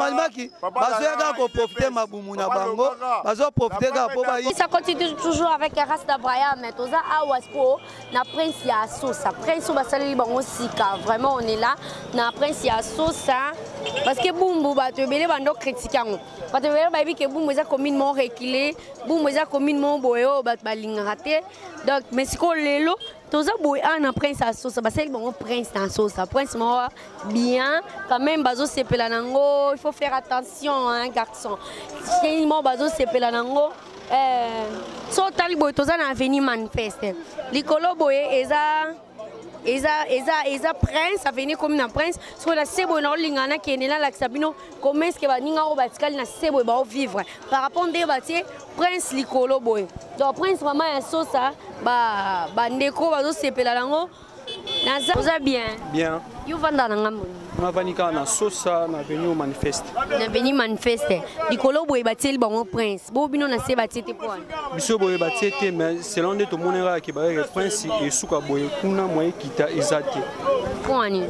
Normalement ki bazoya kaka koprofite mabumu na bango, bazoprofite kaka mpo ba. Ça continue toujours avec Rasta Braham. Toza awa siko na Prince ya Sosa. Prince oyo basaleli bango sika. Vraiment on est là na Prince ya Sosa parce que Bumbu bato ebele bando critique yango. Bato ebele bayebi ke Bumbu eza commune moko reculée, Bumbu eza commune moko boye oyo bato balingaka te. Donc mais sikoyo lelo toza boye awa na Prince ya Sosa, basaleli bango Prince na Sosa. Prince moko bien quand même, bazosepela nango. Il faut faire attention hein, garçon. Moko bazosepela nango. So otali boye, toza na avenue Manifeste. Likolo boye eza Prince avenue, komi na Prince. Soki na se boye, naolinga nakende nalakisa bino comment est ce que baninga oyo batikali na se boye baovivre par rapport ndenge batie Prince likolo boye. Donc Prince mama ya Sosa, bandeko bazosepela nango. Naza oza bien? Bien. Yo vanda na ngambo? Navandi kaka na Sosa, na avenue Manifeste. Na avenue Manifeste. Likolo boye batieli bango Prince, bo bino na se batie te po wana? Biso boye batie te, mais selon nde tomoni kaka ke bayeke Prince esuka boye kuna, moye ekita eza te. Po wani?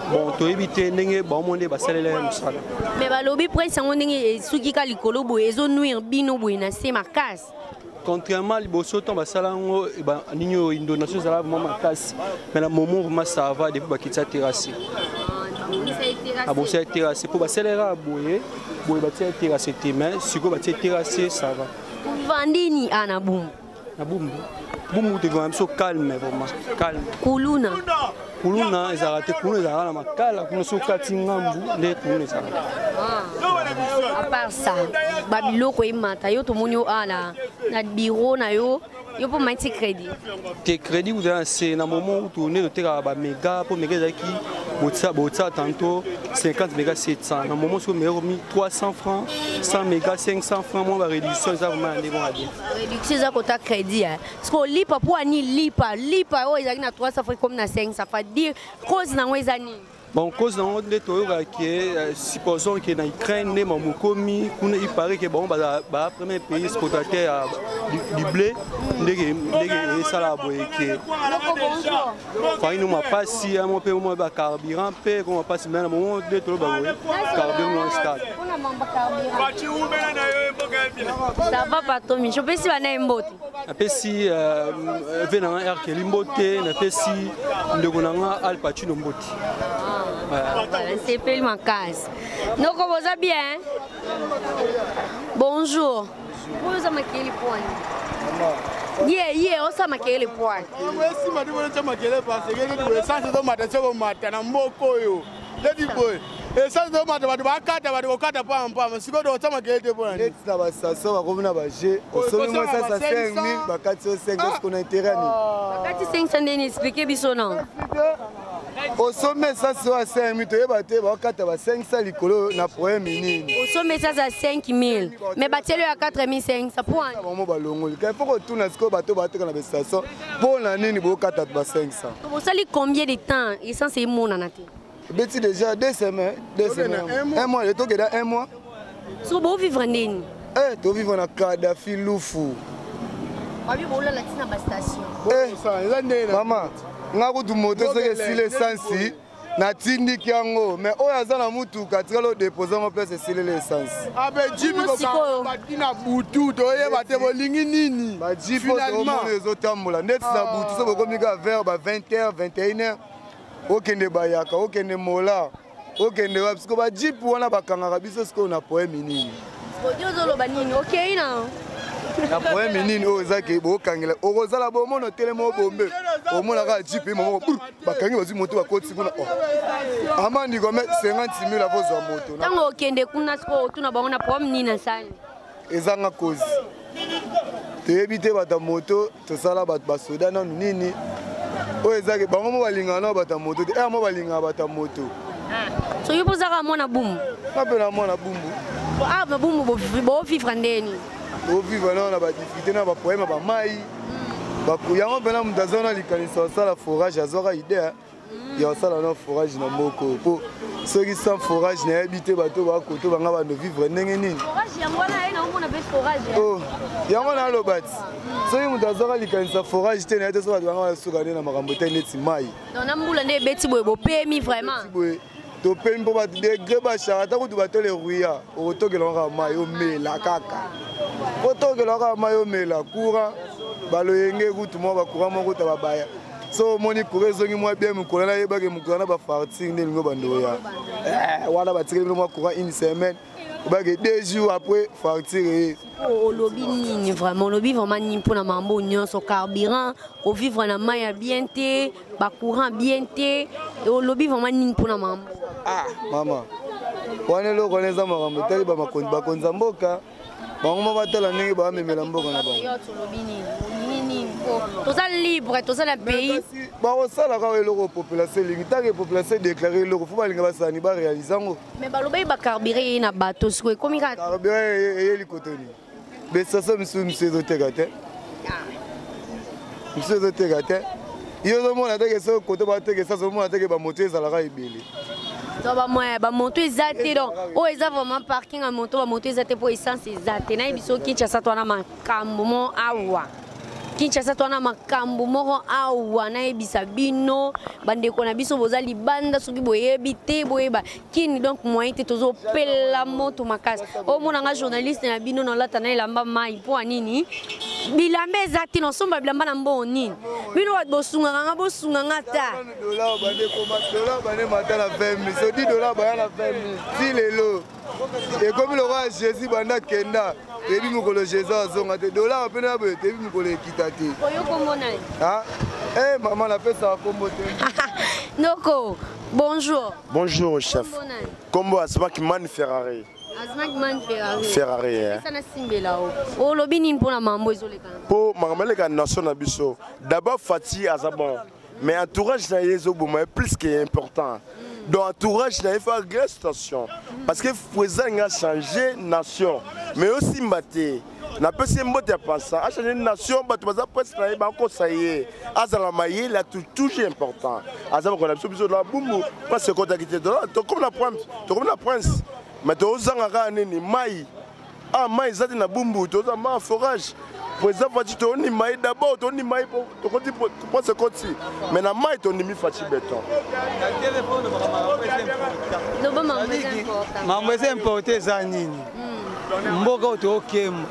Bon, toyebi te ndenge bango nde basalela ye mosala. Mais balobi Prince yango ndenge esuki ka likolo boye, ezonuire bino boye na se makasi. Contrairement liboso, ntango basala yango, nini oyo, inondation ezala vraiment makasi, mais na moment vraiment ça va depuis bakitisa terrasse, abongisa terrasse, mpo basalelaka boye boye, batia terrasse te, mais sikoyo batie terrasse, ça va. Vandini ana Bumbu? Na Bumbu, Bumbu tevanga biso calme, vraiment calme. Kuluna? Kuluna ezalaka te. Kuluna ezalaka na Makala kuna, soki okati ngambu nde kuluna ezalaka. À part ça, babiloko emata. Yo tomoni yo awa na bureau na yo, yo mpo maiti crédit? Te, crédit kuzala na se na moment où nde totekaka baméga, mpo méga ezalaki botia tantôt 50 méga 700. Na moment soki méga komi 300 francs, 100 méga 500 francs, mwa baréduction eza vraiment ya ndenge ya bien. Réduction eza kota crédit parce que lipa mpo ani lipa oyo ezalaki na 300 francs komi na 500 francs, dire cause nango eza nini? Bon, cause nango nde toyokaka ke supposons ke na Ukraine nde mamokomi kuna, il paraît ke bango ba premier pays exportateur ya du blé, ndenge esalaka boye ke farine mapasi yango mpe mwa bacarburant mpe ko mapasi, mais na moment nde toloba boye carburant no stable. Ça va, Patomi? Opesi bana ye mbote? Napesi ve na nga Arkeli mbote, napesi ndeko na nga Al Pacino mbote. Sepeli makasi. Noko, boza bien? Bonjour. Oyo oza makele poani ye ye osala makele poani? Esima te, bona tia makele parce que neti boye essence ezomata, se komata na mboka oyo, neti boye essence ezomata, bato bakata, bato kokata pampama, sikoyo tokotia makele te mpona neti na bastation bakomi na baje, osomi mwa essence ya 5000, bakati yo 5, est-ce qu'on a intérêt nini? Bakati 500 ndeni? Explique biso na. Osomi essence oyo ya 5000, toyeba te bakata ba 500 likolo na problème nini. Osomi essence ya 5000, mais batieli oyo ya 4500 po? Bango balongoli kai, faut kotuna sikoyo bato bateka na bastation, mpo na nini bokata ba 500? Bosali combien de temps essence emonana te? Ebeti déjà 2 semaines, 2 semaines, un mois, tokenda un mois. Soko bovivre ndeni? Eh, tovivre na Kadafi lufu. Babi bolala ntina bastation? Mama, nga kutu moto soki esili essence, natindiki yango, mais oyo aza na mutuka atikali odepose yango place esileli essence. Abe jeep bati na butu, toyeba te bolingi nini. Bajeep otomona ezotambola ndeti na butu, so bokomi kaka vers ba 20 heures, 21 heures, okende Bayaka, okende Mola, okende wapi, siko bajeep wana bakangaka biso sikoyo na poeme nini? Odi ozoloba nini? Okei na Na problème nini oyo eza ke bokangela? Okozala bomona otelema, obombe, omona kaka jeep moko bakangi, bazwi moto, bakotisi kuna, amandi kome 50 000 akozwa moto. Ntango okende kuna sikoyo, otuna bango na problème nini nasali? Ezanga cause, toyebi te. Bato ya moto tosala bato basoda nanu nini oyo ezaki bango mo balingaka nao bato ya moto te, ere mo balingaka bato ya moto. Soki mpo ozaka mwana Bumbu? Nga mpe na mwana Bumbu. Ah, Bumbu bovivre ndeni? Bovivre nao na badifficulté, na baproblème ya bamai yango mpena. Moto aza na likanisi asala forage, azwaka idée ya kosala na forage na mboka oyo, mpo soki sans forage, nayebi te bato bakoto banga bando vivre ndenge nini. Yango naloba ti soki moto azwaka likanisa forage te, naye te so bato banga basuka nde na makambo te neti mai. Na mbula nde ebeti boye, bopemi vraiment? Boye. Topemi mpo bato degre bashaka ata kutu batole ruya, okotokela kaka mai omela kaka, otokela kaka mai omela. Courant baloyenge kutu mwa bacourant moko ta babaya. So omoni courant ezongi mwa bien mokolo, nayebaki mokolo na bafartir nde elingi obanda oya wana, batikeli bino mwa courant une semaine, obaki 2 jours après fartir eye. Olobi nini vraiment? Olobi vraiment nini mpona mambo nyonso? Carburant, kovivre na mai ya bien te, bacourant bien te, olobi vraiment nini mpona mambo? Ah mama, wana eloko wana eza makambo etali bakonzi ya mboka. Bango ma batala ndenge bamemela mboka na bango. Olobi nini? Olingi nini? Toza libre, toza na pays. Bakosala kaka eloko population elingi. Tant population edéclare eloko, fo balinga basala ni baréalise yango. Mais balobaki bacarburant eye na bato, sikoyo ekomi kaka. Carburant eyeli kotoni bestation misusu, misusu ezoteka te, misusu ezoteka te. Yo ozomona teke soki kote bateka essence, ozomona teke bamoto ezalaka ebele. Donc bamoyen bamoto eza te. Donc oyo eza vraiment parking ya moto, bamoto eza te mpo essence eza te. Nayebi so Kinshasa to wana makambo mo awa, Kinshasa to wana makambo moko awa. Nayebisa bino, bandeko na biso boza libanda, soki boyebi te, boyeba kini. Donc moyen te, tozopela moto makasi. Omonanga journaliste na bino, nolata na elamba mai mpo ya nini? Bilamba eza te. Nosomba bilamba na mbongo nini? Bino bato bosungaka nga, bosunga nga ta. Dollar bande koma, dollar bande mata na 20 000, so 10 $ baya na 20 000 ti lelo. Ekomi lokola Jésus banda kenda, toyebi mokolo Jésus azonga te. Dollar mpe na boye, toyebi mokolo ekita te. Oyo kombo nani? Eh mama, napesaka kombo te. Noko, bonjour. Bonjour chef. Kombo nani? Kombo Asmak Man Ferrari. Azmak Man Ferrari. Ferrari, eh. Epesa na simbela o. Olobi nini mpona mambo ezolekana? Po makambo eleka nation na biso. D'abord Fatih aza bon. Mais entourage na ye ezoboma ye plus que important. Donc entourage na ye faut régler situation. Parce que président nga changer nation. Mais osimba te. Napesi ye mbote ya pansa achange nation, bato baza presque na ye, bakosa ye, azala mayele atu toujours important. Aza mokonzi na biso. Biso na Bumbu mpasi ekotaki te. Tokomi na prince, tokomi na prince, mais tozanga kaka nini? Mai. Ah, mai eza te na Bumbu, toza ma forage. Président Fatshi, tondima ye d'abord, tondima ye po tokoti prince ekoti, mais na mai tondimi Fatshi béton. Loba mambo eza important. Mambo eza importe eza nini? Mboka oyo tokemba,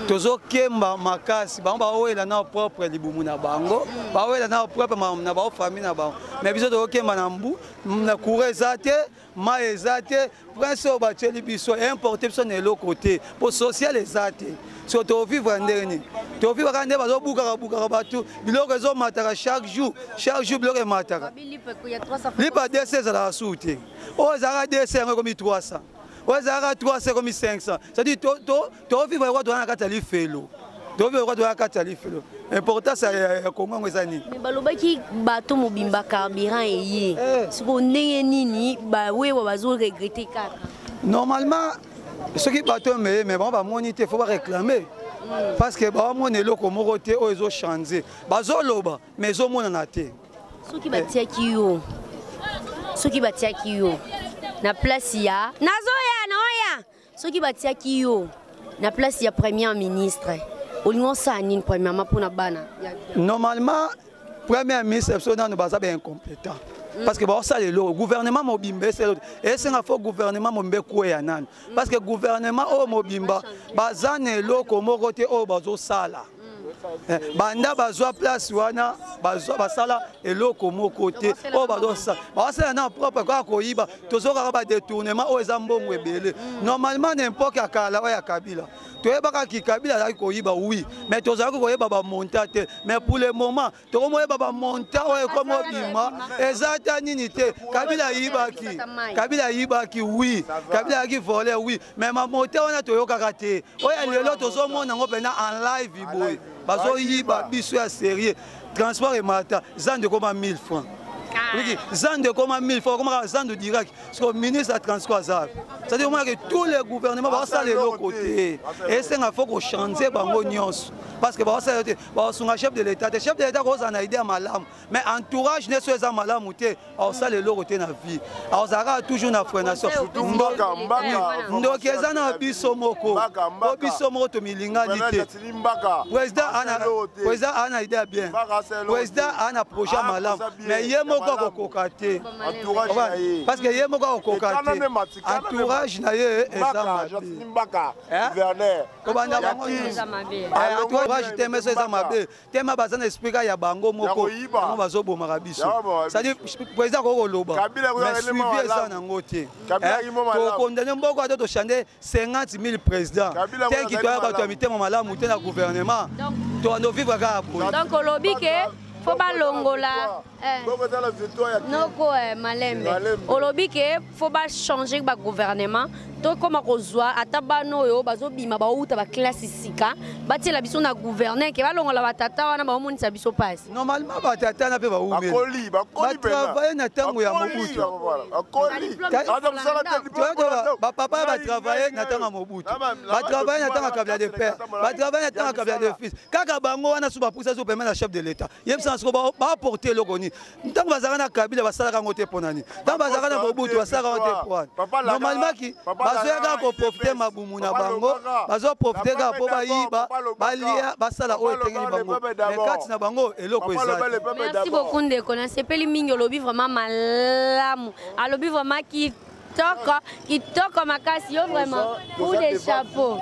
tozokemba makasi. Bango bawela na propre libumu na bango, bawela na propre makambo na bango, famille na bango, mais biso tokokemba na mbu na courant eza te, mai eza te. Prince oyo batieli biso importe biso na eloko te, mpo social eza te. So tovivre ndenge nini? Tovivre kaka nde bazobukaka bukaka bato, biloko ezomataka chaque jour, chaque jour biloko emataka. Lipa dc ezalaka su te. Oyo ezalaka dc, yango ekomi 300. Oyo ezalaka 300 ekomi 500. C'est-à-dire tovivre kwa toza na kati ya lifelo, tovivre kwa toza na kati ya lifelo. Importance ya Kongo yango eza nini? Mais balobaki bato mobimba carburant eye. Sikoyo ndenge nini bawewa bazoregretter kaka? Normalement soki bato oyo meye, mais bango bamoni te, faut baréclamer, parce que baomona eloko moko te oyo ezochange. Bazoloba mais ezomonana te. Soki batiaki yo na place ya, nazoya naoya, soki batiaki yo na place ya premier ministre, olingi osala nini premièrement mpona bana? Normalement premier ministre biso nano baza baincompétent, parce que baosala eloko gouvernement mobimba esala eloko. Esenga fo gouvernement mobimba ekweya nano, parce que gouvernement oyo mobimba baza na eloko moko te oyo bazosala. Banda bazwa place wana, bazwa basala eloko moko te oyo bazosala. Bazosala na propre kaka koyiba. Tozokaka badétournement oyo eza mbongo ebele. Normalement na époque ya kala oyo ya Kabila, toyebaka ki Kabila azalaki koyiba, oui, mais tozalaki koyeba bamontant te. Mais pour le moment tokomoyeba bamontant oyo ekomobima, eza ata nini te. Kabila ayibaki, Kabila ayibaki, oui, Kabila ayaki voleur, oui, mais bamontant wana toyokaka te. Oyo lelo tozomona yango mpena en live boye, bazoyiba biso ya sérieux. Transport emata, zando ekoma 1000 francs. Wiki zando ekoma 1000 francs, okomaka zando direct. Parce que ministre ya transport aza, c'est-à-dire omonaka tous les gouvernements bazosala eloko te. Esenga fo kochange bango nyonso, parce que bazosala te, bazosunga chef de l'État te. Chef de l'État kozala na idée ya malamu, mais entourage nyonso eza malamu te, aosala eloko te na vie, azalaka toujours na freination. Ndoki eza na biso moko, po biso moko tomilingani te. Président ana idée ya bien, président ana projet ya malamu, mais ye moko. Akokoka te, parce que ye moko akokoka te. Entourage na ye eza mabe. Kobanda bango entourage te, meso eza mabe tema. Baza na esprit ya bango moko, yango bazobomaka biso. C'est-à-dire, président akoki koloba, mais suivi eza nango te. Tokondane mboka ata tochange 50 000 président tenki, toya bato ya mitema malamu te na gouvernement, tokando vivre kaka boye. Donc olobi ke fo balongola noko malembe. Olobi ke fo bachange bagouvernement, tokóma kozwa ata bana oyo bazobima, bauta baclasse sika, batiela biso na gouverneur, ke balongola batata wana baomonisa biso mpasi. Normalement batata na mpe baumeli, batravaille na ntango ya Mobutu. Bapapa batravaille na ntango ya Mobutu, batravaille na ntango ya Kabila de père, batravaille na ntango ya Kabila de fils. Kaka bango wana so bapusa so pembe na chef de l'État, yebisana siko baaporte eloko nini? Ntango bazalaka na Kabila, basalaka yango te. Mpo nani? Ntango bazalaka na Mobutu, basalaka yango te. Po wana normalement ki bazoya kaka koprofite mabumu na bango, bazoprofite kaka mpo bayiba, balia, basala oyo etengeli bango, mais kati na bango eloko eza. Merci beaucoup, ndeko, nasepeli mingi. Olobi vraiment malamu, alobi vraiment kitoko, kitoko makasi. Yo vraiment, coup de chapeau.